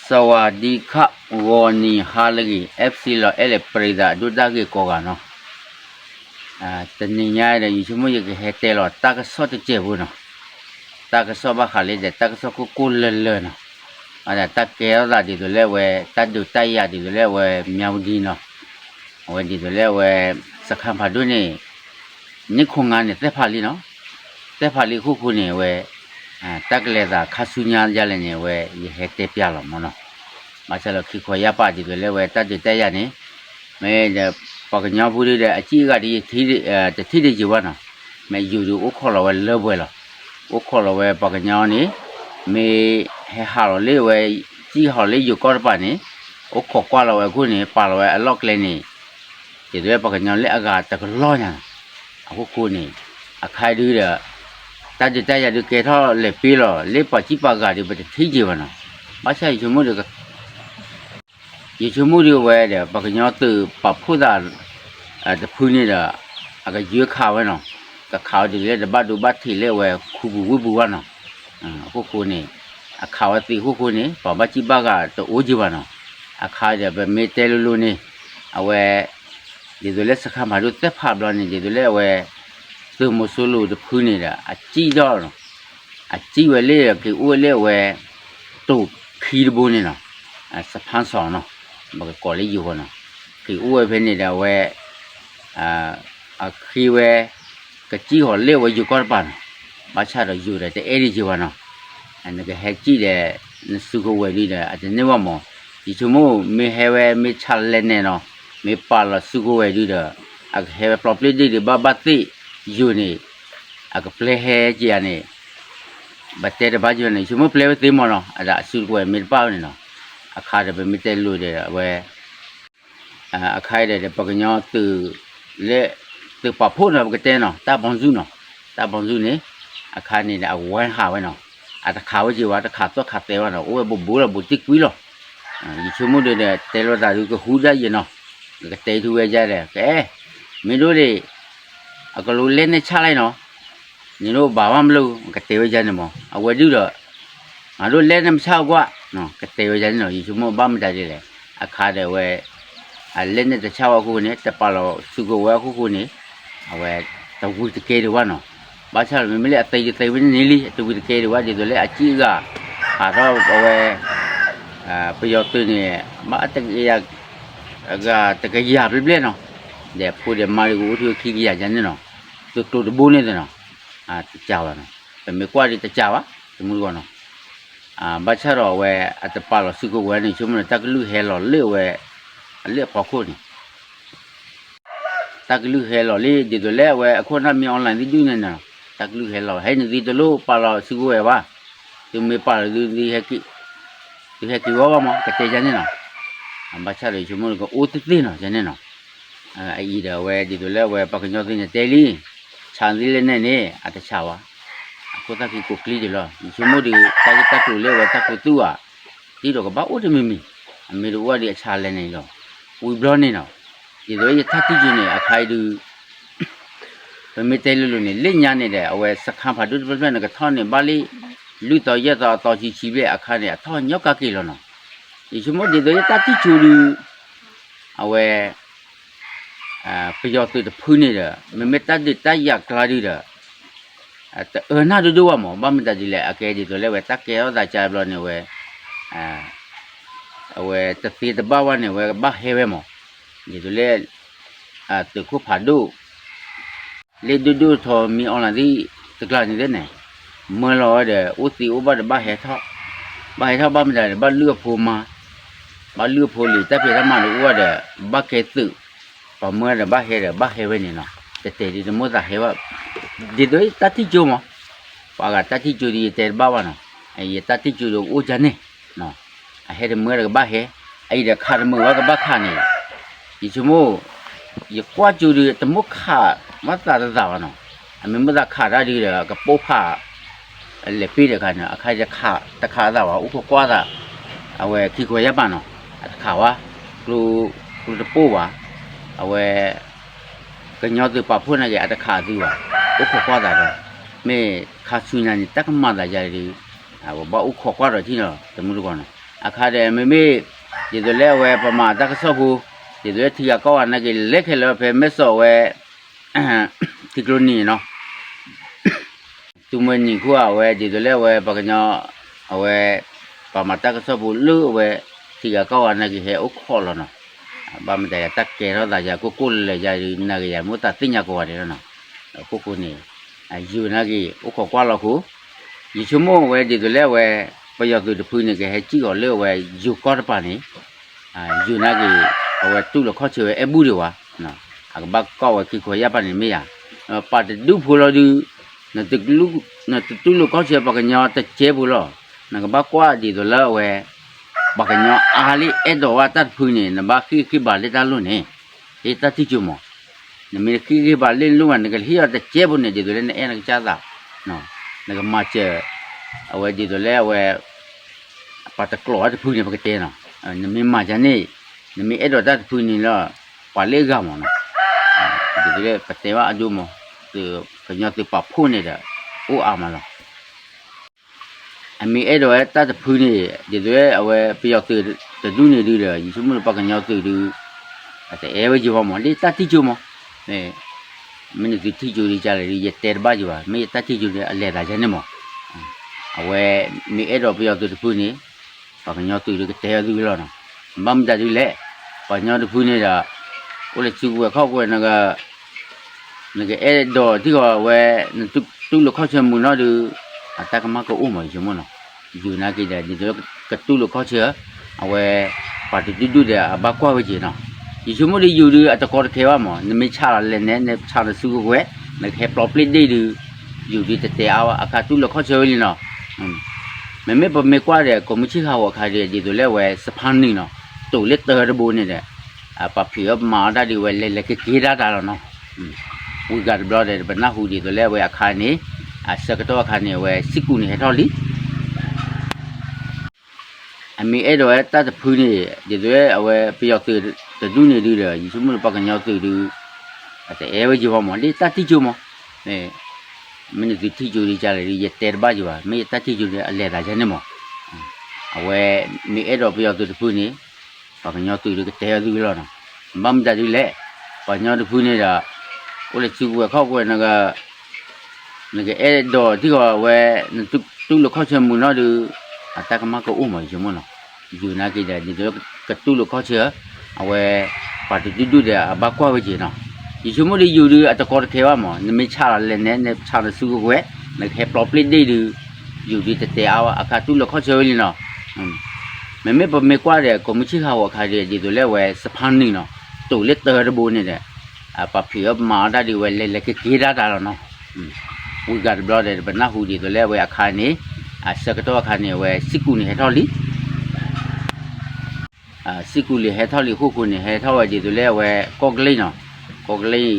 စဝၤဒံခး ဂီၤနံၤဟါလၢအဂ့ၤ FC လီၤအဲၣ်လဲၣ်ပရံသးဒိၣ်တၢ်ဂ့ၢ်ကိးဂၤနီၤ. တနံၤညါဒီး ယဆိကမိၣ်ယကဟဲတဲလီၤတၢ်ကစီၣ်တစဲးဖိနီၤ. တၢ်ကစီၣ်ဘၣ်ဃးလၢဒီးတၢ်ကစီၣ်ကိၢ်ကိၢ်လၢၤလၢၤနီၤ. အဝဲဒၣ်တၢ်ကဲထီၣ်သးဒ်သိးလၢအဝဲ တၢ်ဒုးတၢ်ယၤဒ်သိးလၢအဝဲ မၠၣ်ဝတံၤနီၤ. အဝဲဒ်သိးလၢအဝဲ စခါဖးဒိၣ်န့ၣ် န့ၢ်ခိၣ်ငါန့ၣ် သဲဖးလံနီၤ. သဲဖးလံအခိၣ်ဃိန့ၣ် အဝဲ တၢ်ကလဲၤသးခါဆူညါဒ်လဲၣ်န့ၣ် အဝဲ ယဟဲတဲပျၢ်လီၤမၢ်နီၤ. ဘၣ်ဆၣ်ဒီးခံခီယၢ်ပာ်ဒ်သိးလၢအဝဲတၢ်ဒုးတၢ်ယၤန့ၣ် မ့ၢ်ဒီး ပှၤကညီဖိဒုဒီး အစံၣ်အဂၤဒ် တထံၣ်ဒံးယံၤဘၣ်နီၤ. မ့ၢ်ယိၤဒုးအိၣ်ခိးလီၤဝဲလၢပှဲၤလီၤ. အိၣ်ခိးလီၤဝဲပှၤကညီန့ၣ် မ့ၢ်ဟဲဟးလီၤလၢအဝဲ စံၣ်ဟးလီၤလၢယိၤကီၢ်တပၤန့ၣ် အိၣ်ခိးကွၢ်လီၤဝဲအခိၣ်န့ၣ် ပာ်လီၤဝဲအလီၢ်ကျဲန့ၣ် ဒ်သိးလၢပှၤကညီလၢအဂၤတကလီၢ်ညါနီၤ. အခိၣ်ဃိန့ၣ် အခါဒုဒီး တၢ်ဒုးတၢ်ယၤဒုးကဲထီၣ်လဲၤပ့ၤလီၤ လၢပှၤစံၣ်ပှၤဂၤဒုး ပတထံၣ်က့ၤဘၣ်နီၤ. ဘၣ်ဆၣ်ယဆိကမိၣ်ဒီး ယဆိကမိၣ်ဒုအဝဲဒီး ပှၤကညီသုးပာ်ဖှိၣ်သး တဖုန့ၣ်ဒီး အကယၢခးဝဲနီၤ. ကခးဝဲဒ်သိးလၢတဘၣ်ဒိဘၣ်ထံးလၢအဝဲခူပူၤဝ့ၢ်ပူၤဘၣ်နီၤ. အခိၣ်ဃိန့ၣ် အခးဝဲသ့အခိၣ်ဃိန့ၣ် ပှၤဘၣ်စံၣ်ဘၣ်ဂၤတအိၣ်က့ၤဘၣ်နီၤ. အခါဒီးပမ့ၢ်တဲလိၤလိၤန့ၣ် အဝဲ ဒ်သိးလၢစခါဖးဒိၣ်သဲဖးဘျီန့ၣ် ဒ်သိးလၢအဝဲ သုးမီၤစိရိၤတဖုန့ၣ်ဒီး အစံၣ်ဒီး အစံၣ်ဝဲလၢက့ၤအိၣ်ဝဲလၢအဝဲ တိာ်ခံတဘိန့ၣ်နီၤ, စဖါစီၤနီၤ, ပကကိးလၢယိၤဃီနီၤ, က့ၤအိၣ်ဝဲဖဲန့ၣ်ဒီးအဝဲ အဃ့ဝဲ ကစံၣ်ဃီၤလၢအဝဲယိၤကီၢ်တပၤနီၤ, ဘၣ်ဆၣ်ဒီးယိၤဒီးတအဲၣ်ဒံးက့ၤဝဲနီၤ, နကဟဲစံၣ်ဒီး နစုကဝဲၤဒုဒီး အတန့ၢ်ဝဲမး, ယဆိကမိၣ်မ့ၢ်ဟဲဝဲမ့ၢ်ဆါလဲၣ်နဲၣ်နီၤ, မ့ၢ်ပာ်လီၤစုကဝဲၤဒုဒီး အကဟဲဝဲပျီပျ့ၣ်ဒ့ၣ်ဒုးဘၣ်ဘၣ်သ့ၣ်ယိၤန့ၣ် အကပျဲဟဲက့ၤယၤန့ၣ် ပတဲတဘၣ်က့ၤန့ၣ် ယဆိကမိၣ်ပျဲဝဲသ့မးနီၤ, အဒၣ်အစုကဝဲၤမ့ၢ်တဘၣ်န့ၣ်နီၤ, အခါဒီးပမ့ၢ်တဲလိၤဒီးအဝဲ အခါအံၤဒီး ပှၤကညီသုး လၢ သုးပာ်ဖှိၣ်နီၤ ပကတဲနီၤ တၢ်ဘီစုနီၤ, တၢ်ဘီစုန့ၣ် အခါန့ၣ်ဒီးအဝဲဟးဝဲနီၤ, အတခးဝဲက့ၤဝဲ တခးသီၣ်ခးသဲဝဲနီၤ, အိၣ်ဝဲဘူးဘူးလီၤ ဘူးတံၢ်ကွံလီၤ, ယဆိကမိၣ်ဒီး တဲလိာ်သးဒုးကဟူဒၣ်ယဲနီၤ, ကတဲထူဝဲဒ်လဲၣ် ကအဲ မ့ၢ်ဒိၣ်ဒံး အကလူးလဲၣ်န့ၣ်ဆၣ်လဲၣ်နီၤ, နဒိၣ်ဘၣ်ဝဲမနုၤ ကတဲဝဲဒ်န့ၣ်မး, အဝဲဒုဒီး မၤဒိၣ်လဲၣ်န့ၣ်မဆၣ်ကွၢ် ကတဲဝဲဒ်န့ၣ်နီၤ, ယဆိကမိၣ်ဘၣ်မတၤဒ်လဲၣ်, အခါဒီးအဝဲ အလဲၣ်န့ၣ်တဆၣ်ဝဲအခိၣ်ဃိန့ၣ် တပာ်လီၤစုကဝဲၤအခိၣ်ဃိန့ၣ် အဝဲ တဝံၤတကဲဒံးဘၣ်နီၤ, ဘၣ်ဆၣ်မ့မ့ၢ်လၢအသ့တသ့ဝဲန့ၣ်လံ တဝံၤတကဲဒံးဘၣ် ဒ်သိးလၢအစံၣ်အဂၤ ဟးထီၣ်အဝဲ ပယီၤသုးန့ၣ် ဘၣ်တကယၤ အဂၤတကယၤဘျဲၣ်ဘျဲၣ်နီၤ, ဒီးအဖိဒီးမါဒုးကအိၣ်ထီၣ်ခံကယၤယါန့ၣ်နီၤ, သုးကျိၤတဘိန့ၣ်နီၤ, တကးဘၣ်နီၤ, ပမ့ၢ်ကွၢ်ဒံးတကးဘၣ် တမူတဂီၢ်နီၤ, ဘၣ်ဆၣ်ဒီးအဝဲ အတပာ်လီၤစုကဝဲၤန့ၣ် ဆိကမိၣ်န့ၣ် တၢ်ကလုၢ်ဟဲလီၤလၢအဝဲ အလၢအဖီခိၣ်န့ၣ် တၢ်ကလုၢ်ဟဲလီၤလံ ဒ်သိးလၢအဝဲအခိၣ်နၢ်မ့ၢ် online သ့ၣ်ဒုန့ၣ်နီၤ, တၢ်ကလုၢ်ဟဲလီၤ ဟဲန့ၣ်သုတလိၣ်ပာ်လီၤစုကဝဲၤဘၣ်, သုမ့ၢ်ပာ်လီၤသု သုဟဲက့ၤဝဲဘၣ်မး ကတဲယါန့ၣ်နီၤ, ဘၣ်ဆၣ်ဒီးယဆိကမိၣ်ကအိၣ်သ့ၣ်သ့ၣ်နီၤ ယါန့ၣ်နီၤ, အအံၤဒီးအဝဲဒ်သိးလၢအဝဲပှၤကညီသ့ၣ်န့ၣ်တဲလံ, ဆါသ့လဲၣ်န့ၣ်န့ၣ် အတဆါဘၣ်, အခိၣ်သၣ်ခံကိးကျံတလီၤ ယဆိကမိၣ်ဒီး တၢ်ဂ့ၢ်တၢ်ကျိၤလၢအဝဲတၢ်ကတိၤသုဧါ, ဒ်ဒီးကဘၣ်အိၣ်တမံၤမံၤ, အမ့ၢ်တအိၣ်ဒီးအဆါလဲၣ်န့ၣ်လီၤ, ဝံၤဘျီန့ၣ်နီၤ, ဒ်သိးယတၢ်ထံၣ်ကၠိန့ၣ် အခါအံၤဒုး ပမ့ၢ်တဲလိၤလိၤန့ၣ် လၢညါန့ၣ်ဒီး အဝဲစခါဖးဒိၣ်တဖျၢၣ်ဖျၢၣ်န့ၣ် ကထီၣ်န့ၣ်ဘၣ်လံ လွံၢ်သီယဲၢ်သီအသီဆံဆံဘျဲၣ်အခါန့ၣ် အထီၣ်ညီကါက့ၤလီၤနီၤ, ယဆိကမိၣ်ဒ်သိးယတၢ်ထံၣ်ကၠိဒုး အဝဲ ပယီၤသုးတဖုန့ၣ်ဒီး မ့မ့ၢ်တၢ်ဒုးတၢ်ယၤကျါဒုးဒီး တအၢနၢ်ဒိၣ်ဒိၣ်ဘၣ်မး ဘၣ်မတၤဒ်လဲၣ် အကဲဒ်သိးလၢအဝဲတၢ်ကဲထီၣ်သးကါဘျီန့ၣ်ဝဲ အဝဲတသ့တဘၣ်ဘၣ်န့ၣ် အဝဲကဘၣ်ဟဲဝဲမး, ဒ်သိးလၢ သုးခိၣ်ဖးဒိၣ် လၢဒိၣ်ဒိၣ်ထီမံ online သ့ၣ်တကျါန့ၣ်သ့ၣ်န့ၣ် မၢလီၤဝဲဒီး အိၣ်သ့အိၣ်ဘၣ်ဒီးဘၣ်ဟဲထီၣ်, ဘၣ်ဟဲထီၣ်ဘၣ်မတၤဒီး ဘၣ်လုၢ်အဖိမါ, ဘၣ်လုၢ်အဖိလံာ် တၢ်ဖံးတၢ်မၤတအိၣ်ဘၣ်ဒီး ဘၣ်ကဲသုး, ပှၤမၢဒီးဘၣ်ဟဲဒီးဘၣ်ဟဲဝဲန့ၣ်နီၤ, တတဲဒ်တမိၣ်သးဟဲဘၣ်, ဒ်သိးယတၢ်ထံၣ်ကၠိမး, ပှၤဂၤတၢ်ထံၣ်ကၠိဒ်ယတဲတဘၣ်ဘၣ်နီၤ, ယတၢ်ထံၣ်ကၠိဒီးအိၣ်ကန့ၣ် အဟဲတမၢဒီးကဘၣ်ဟဲ, အအံၤဒီးခးတမုာ်ဝဲကဘၣ်ခးန့ၣ်, ယဆိကမိၣ်, ယကွၢ်ကၠိဒုး တမိၣ်ခးဘၣ်သးတသးဘၣ်နီၤ, အမ့ၢ်မိၣ်သးခးတၢ်ဒုးဒီး ကပိၢ်ဖး လဲၤပ့ၢ်ဒီးခါန့ၣ် အခါတခးတသးဘၣ် အိၣ်ခိးကွၢ်သး, အဝဲခံခွဲးယၢ်ပာ်နီၤ, အတခးဝဲ, ကျိ, ကျိတပိၢ်ဘၣ်, အဝဲ ကညီသုးပာ်ဖှိၣ်နာ်က့ အတခးသုဘၣ်, အိၣ်ခိးကွၢ်သးဒီး, မ့ၢ်ခါဆူညါန့ၣ် တၢ်ကမၤသးယါဒုး, ပဘၣ်အိၣ်ခိးကွၢ်ဒီးထံၣ်နီၤ တမူတကိးနီၤ, အခါဒီးမ့မ့ၢ် ဒ်သိးလၢအဝဲပမၤတၢ်ကစီၣ်ဖိ ဒ်သိးလၢထံဂၤကီၢ်ဂၤနာ်က့ၤ လဲၤခဲလၢာ်ဖဲမဲၢ်စီးဝဲ ထံကျိနံၤနီၤ တုၤမ့ၢ်နံၤခိၣ်အဝဲ ဒ်သိးလၢအဝဲပှၤကညီ အဝဲ ပှၤမၤတၢ်ကစီၣ်ဖိလၢအဝဲ ထံဂၤကီၢ်ဂၤနာ်က့ၤဟဲအိၣ်ခိးလီၤနီၤ. ဘၣ်မတၤယၤတၢ်ကဲထီၣ်သးယၤကိၢ်ကိၢ်လၢာ်လၢာ်ယၤဒုး နာ်က့ၤယၤမ့ၢ်အိၣ်သးသ့ၣ်ညါကိးဂၤဒဲးလီၤနီၤ. အခိၣ်ဃိန့ၣ် ယိၤနာ်က့ၤ အိၣ်ခိးကွၢ်လီၤခိၣ် ယဆိကမိၣ်ဝဲဒ်သိးလၢအဝဲ ပယီၤသုးတဖုန့ၣ် ကဟဲစံၣ်ဃီၤလၢအဝဲယိၤကီၢ်တပၤန့ၣ် ယိၤနာ်က့ၤ အဝဲတူၢ်လိာ်ခီၣ်ဆၢဝဲအဲၣ်ဘူၣ်ဒံးဝဲ အကဘၣ်ကီၢ်ဝဲခံခီယၢ်ပၢ်န့ၣ်မ့ၢ်ယၤ ပာ်တဒူၣ်ဖိလီၤဒုး နတတူၢ်လိာ်ခီၣ်ဆၢပှၤကညီတကဲဖိလီၤ. နကဘၣ်ကွၢ်ဒ်သိးလၢအဝဲ ပှၤကညီအါလံအဲၣ်ဒိးဝဲတၢ်တဖုန့ၣ် နဘၣ်ဃ့ၢ်ဃ့ၢ်ဘၣ်လၢတၢ်လိၣ်န့ၣ် ဟ့ၣ်တၢ်ထံၣ်ကၠိမး နမ့ၢ်ဃ့ၢ်ဃ့ၢ်ဘၣ်လၢနလိၣ်ဘၣ် နကဟ့ၣ်အီၤတကဲဖိန့ၣ် ဒ်သိးလၢနအဲၣ်နကစၢ်သး နကမၤစၢၤ အဝဲဒ်သိးလၢအဝဲ ပှၤတကျိးအတဖုန့ၣ် ပကတဲနီၤ နမ့ၢ်မၤယၤန့ၣ် နမ့ၢ်အဲၣ်ဒိးတၢ်တဖုန့ၣ်လီၤ ပှၤလၢအဂၤမးနီၤ ဒ်သိးလၢပတဲဘၣ်အဒိမး ကညီသုးပာ်ဖှိၣ်န့ၣ်ဒီး အိၣ်အါမးလီၤ. အမ့ၢ်အဲၣ်ဒိးဝဲတၢ်တဖုန့ၣ် ဒ်သိးလၢအဝဲပယီၤသုးတဒူၣ်န့ၣ်ဒုးဒီး ယဆိကမိၣ်လၢပှၤကညီသုးဒုး အတအဲၣ်ဝဲယၤဘၣ်မး ဒ်တၢ်ထံၣ်ကၠိမး မ့ၢ်နသုးထံၣ်ကၠိဒ်ကလဲၣ်ဒုး ယတဲတဘၣ်ယၤဘၣ် မ့ၢ်ယတၢ်ထံၣ်ကၠိဒုး အလဲၤသးယၤန့ၣ်မး အဝဲမ့ၢ်အဲၣ်ဒိးပယီၤသုးတဖုန့ၣ် ပှၤကညီသုးဒုးကတဲအီၤသုလီၤနီၤ. ဘၣ်မတၤဒုးလဲၣ် ပှၤကညီတဖုန့ၣ်ဒီး အိၣ်လၢစုကဝဲၤခီၣ်ကဝဲၤ နကအဲၣ်ဒိးထံၣ်ဃီၤဝဲ နတူၢ်လိာ်ခီၣ်ဆၢမုာ်နီၢ်ဒုး အတၢ်ကမၣ်ကအိၣ်မး ယဆိကမိၣ်နီၤ. ယိၤနာ်က့ၤဒီး ဒ်သိးလၢကတူၢ်လိာ်ခီၣ်ဆၢ အဝဲ ပှၤတဒူၣ်ဒူၣ်ဒီးအဘၣ်ကွၢ်ဝဲက့ၤနီၤ. ယဆိကမိၣ်ဒီးယိၤဒုး အတကီတခဲဘၣ်မး နမ့ၢ်ဆးလီၤလဲၣ်နဲ နဆးလီၤစုကဝဲၤ နကဟဲပျီပျ့ၢ်ဒ့ၣ်ဒုး ယိၤဒုးတတဲအါဘၣ် အခါတူၢ်လိာ်ခီၣ်ဆၢဝဲလံနီၤ. မ့မ့ၢ်ပမ့ၢ်ကွၢ်ဒီး ကိးမုၢ်ဆ့ၣ်ဟးဂီၤအခါဒီး ဒ်သိးလၢအဝဲစဖါနုာ်နီၤ တိာ်လၢတၢတဘိန့ၣ်ဒီး ပှၤဖံးအီၣ်မၤအီၣ်တၢ်ဒုးဝဲ လဲၤလဲၤက့ၤက့ၤတၢ်တၢ်လီၤနီၤ. ဝံၤဂၤတဘျီဒီး ပနၢ်ဟူဒ်သိးလၢအဝဲအခါန့ၣ် အဆၢကတီၢ်အခါန့ၣ် အဝဲစံၣ်ကူးန့ၣ်ဟဲထီၣ်လံ အမ့ၢ်အဲၣ်ဒိးဝဲတၢ်တဖုန့ၣ် ဒ်သိးလၢအဝဲပယီၤသုးတဒူၣ်န့ၣ်ဒုးဒီး ယဆိကမိၣ်လၢပှၤကညီသုးဒုး အတအဲၣ်ဝဲယၤဘၣ်မး ဒ်တၢ်ထံၣ်ကၠိမး မ့ၢ်နသုးထံၣ်ကၠိဒ်ကလဲၣ်ဒုး ယတဲတဘၣ်ယၤဘၣ် မ့ၢ်ယတၢ်ထံၣ်ကၠိဒုး အလဲၤသးယၤန့ၣ်မး အဝဲမ့ၢ်အဲၣ်ဒိးပယီၤသုးတဖုန့ၣ် ပှၤကညီသုးဒုးကတဲအီၤသုလီၤနီၤ. ဘၣ်မတၤဒုးလဲၣ် ပှၤကညီတဖုန့ၣ်ဒီး အိၣ်လၢစုကဝဲၤခီၣ်ကဝဲၤ နကအဲၣ်ဒိးထံၣ်ဃီၤဝဲ နတူၢ်လိာ်ခီၣ်ဆၢမုာ်နီၢ်ဒုး အတၢ်ကမၣ်ကအိၣ်မး ယဆိကမိၣ်နီၤ. ယိၤနာ်က့ၤဒီး ဒ်သိးလၢကတူၢ်လိာ်ခီၣ်ဆၢ အဝဲ ပှၤတဒူၣ်ဒူၣ်ဒီးအဘၣ်ကွၢ်ဝဲက့ၤနီၤ. ယဆိကမိၣ်ဒီးယိၤဒုး အတကီတခဲဘၣ်မး နမ့ၢ်ဆးလီၤလဲၣ်နဲ နဆးလီၤစုကဝဲၤ နကဟဲပျီပျ့ၢ်ဒ့ၣ်ဒုး ယိၤဒုးတတဲအါဘၣ် အခါတူၢ်လိာ်ခီၣ်ဆၢဝဲလံနီၤ. မ့မ့ၢ်ပမ့ၢ်ကွၢ်ဒီး ကိးမုၢ်ဆ့ၣ်ဟးဂီၤအခါဒီး ဒ်သိးလၢအဝဲစဖါနုာ်နီၤ တိာ်လၢတၢတဘိန့ၣ်ဒီး ပှၤဖံးအီၣ်မၤအီၣ်တၢ်ဒုးဝဲ လဲၤလဲၤက့ၤက့ၤတၢ်တၢ်လီၤနီၤ. ဝံၤဂၤတဘျီဒီး ပနၢ်ဟူဒ်သိးလၢအဝဲအခါန့ၣ် အဆၢကတီၢ်အခါန့ၣ် အဝဲစံၣ်ကူးန့ၣ်ဟဲထီၣ်လံ စံၣ်ကူးလံဟဲထီၣ်လံအခိၣ်ဃိန့ၣ် ဟဲထီၣ်ဝဲဒ်သိးလၢအဝဲ ကီၢ်ကလ့ၢ်နီၤ, ကီၢ်ကလ့ၢ်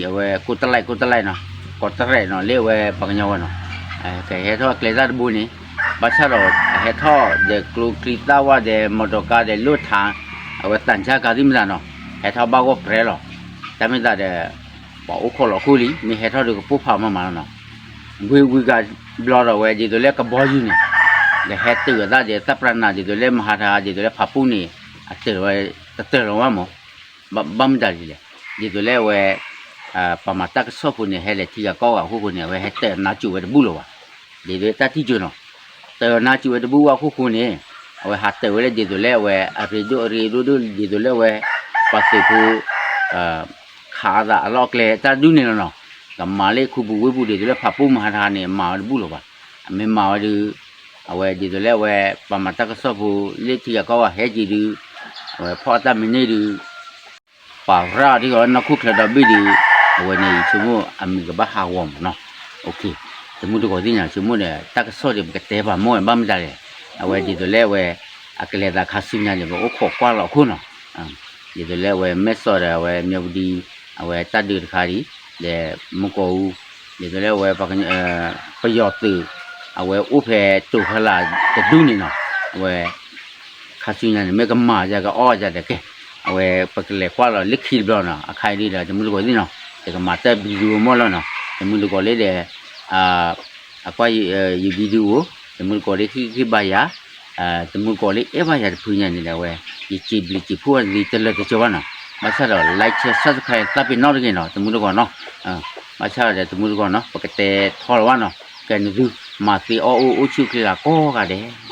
အဝဲ ကိးတလဲၣ် ကိးတလဲၣ်နီၤ, ကီးတရဲးနီၤ လၢအဝဲပှၤကညီဝဲနီၤ, ကဟဲထီၣ်ကျဲတၢ်တဘိန့ၣ် ဘၣ်ဆၣ်ဒီး အဟဲထီၣ်ဒီးကျိချံသၣ်ဝါဒီး မီတီကါဒီးလိၣ်ထး အဝဲသံချပ်ကားသ့ၣ်မတၤနီၤ, ဟဲထီၣ်ဘၣ်ဂီၢ်ပြဲလီၤ, တၢ်မ့ၢ်သးဒီး ပှၤအိၣ်ခိးလီၤအခိၣ်လံ မ့ၢ်ဟဲထီၣ်ဒီးကပိၢ်ဖးမးမးလီၤနီၤ, ဝံၤဝံၤဂၤဘျီဒီးဝဲ ဒ်သိးလၢကဘီယူၤန့ၣ် ကဟဲတုၤအသးဒီး သၣ်ပြနၤ ဒ်သိးလၢမဟါတဟါ ဒ်သိးလၢဖးပူၣ်န့ၣ် အတၢၢ်ဝဲ တတၢၢ်လီၤဝဲမး, ဘၣ်မတၤဒ်လဲၣ်, ဒ်သိးလၢအဝဲ ပှၤမၤတၢ်ကစီၣ်ဖိန့ၣ် ဟဲလဲၤထံဂၤကီၢ်ဂၤအခိၣ်ဃိန့ၣ် အဝဲဟဲတၢၢ်နါစူးဝဲတဘူၣ်လၢၤဘၣ်, ဒ်သိးလၢတၢ်ထံၣ်ကၠိနီၤ, တၢၢ်နါစူးဝဲတဘူၣ်ဝဲအခိၣ်ဃိန့ၣ် အဝဲဟးတၢၢ်ဝဲလၢဒ်သိးလၢအဝဲ အရ့ဒိၣ်အရ့ဒိၣ်ဒိၣ် ဒ်သိးလၢအဝဲ ပှၤသုးဖိ ခးအသးအလီၢ်အကျဲတၢ်ဒုးန့ၣ်လီၤနီၤ, ကမၤလၢခူပူၤဝ့ၢ်ပူၤ ဒ်သိးလၢဖးပူၣ်မဟါတဟါန့ၣ် မၤဝဲတဘူၣ်လၢၤဘၣ်, အမ့ၢ်မၤဝဲဒုး အဝဲဒ်သိးလၢအဝဲ ပှၤမၤတၢ်ကစီၣ်ဖိ လၢထံဂၤကီၢ်ဂၤဟဲက့ၤဒုး အဝဲဖီၣ်အတၢ်မံၤန့ၣ်ဒုး ပာ်ရၣ်ထံဂီၤနီၢ်ခိၣ်ချၢဒီဘ့ၣ်ဒုး အဝဲန့ၣ် ယဆိကမိၣ်အမံၤကဘၣ်ဟးဂီၤမးနီၤ, တမူတကိးသ့ၣ်ညါ ဆိကမိၣ်ဒီး တၢ်ကစီၣ်ဒုး ပကတဲပာ်မီၢ်ဘၣ်မတၤလဲၣ်, အဝဲဒ်သိးလၢအဝဲ အကလဲၤသးခါဆူညါန့ၣ် ပအိၣ်ခိးကွၢ်လီၤအခိၣ်နီၤ, ဒ်သိးလၢအဝဲမဲၢ်စီးဒီးအဝဲမၠီပူၤဒံ အဝဲတၢ်ဒုးတခါဒံး ဒီးမူကီၢ်အူ ဒ်သိးလၢအဝဲ ပယီၤသုး အဝဲအိၣ်ဖဲတိာ်ဖီလာ်တဒူၣ်န့ၣ်နီၤ, အဝဲ ခါဆူညါန့ၣ် မ့ၢ်ကမၤယၤကအီၣ်ယၤဒီးကဲ, အဝဲပကလဲၤကွၢ်လီၤလၢခံတဘျီနီၤ, အခါအံၤဒုးဒီး တမူတကိးသ့ၣ်နီၤ, ယကမၤတၢ် video မီၢ်လီၤနီၤ, တမူတကိးလၢဒီး အကွၢ်ယ video တမူတကိးလၢဟ့ၣ်ဂံၢ်ဘါယၤ, တမူတကိးလၢအဲၣ်ဘၣ်ယၤတဖုညါန့ၣ်ဒီး အဝဲ ယစံးဘျုးစံးဖှိၣ်ဝဲနသုတလၢာ်တကီဘၣ်နီၤ. ဘၣ်ဆၣ်ဒီး like share subscribe သးပ့ၤနီၣ်တဂ့ၤနီၤ တမူတကိးနီၤ. ဘၣ်ဆၣ်ဒီးတမူတကိးနီၤ ပကတဲထီၣ်လီၤဘၣ်နီၤ. ကဲနသု မၤသ့အီၣ်အိၣ်အိၣ်ဆူၣ်အိၣ်ချ့လၢကိးဂၤဒဲး